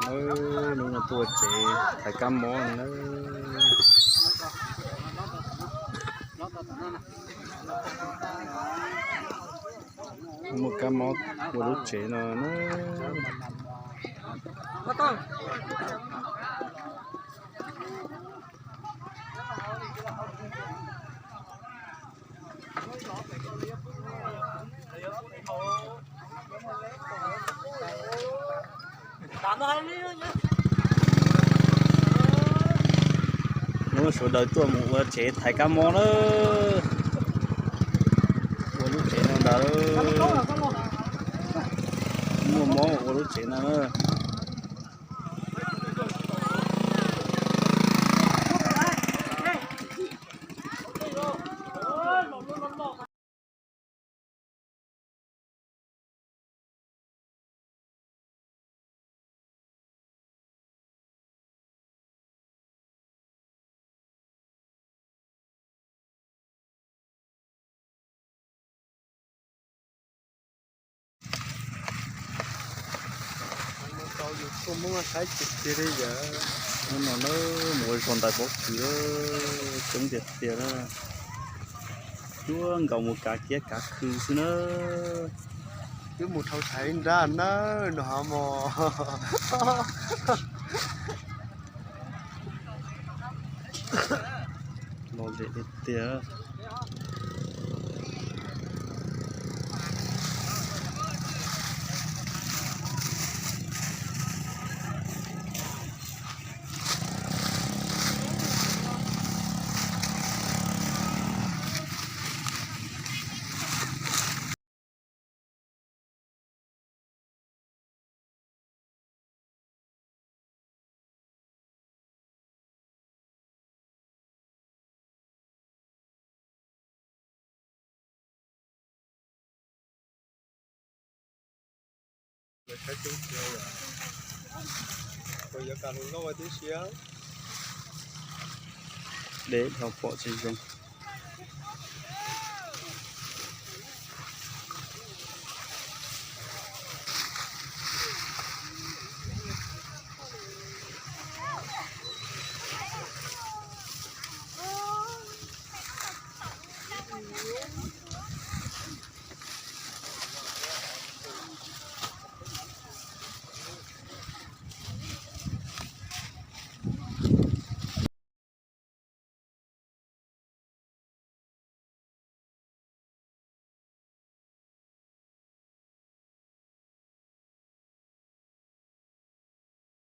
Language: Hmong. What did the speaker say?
Hnub no tuaj ua tsev thaiv kab mob na. Muaj kab mob ua lub tsev no na. Hnub no sawv daws tuaj mus ua tsev thaiv kab mob na. Ua lub tsev no ntag. Muaj mob ua lub tsev no na. Hnub no na, mus ua zog ntais pob kws, coob tiag tiag na. Cuab nkaus mus kav kiab kav khw xwb na. Wb mus dhau thaiv nrab na, no hov mos. Lom zem tiag tiag. Lawv saib coob tiag, puas yuav kam mus loj ua tib si? Deb dhau pom tsis zoo.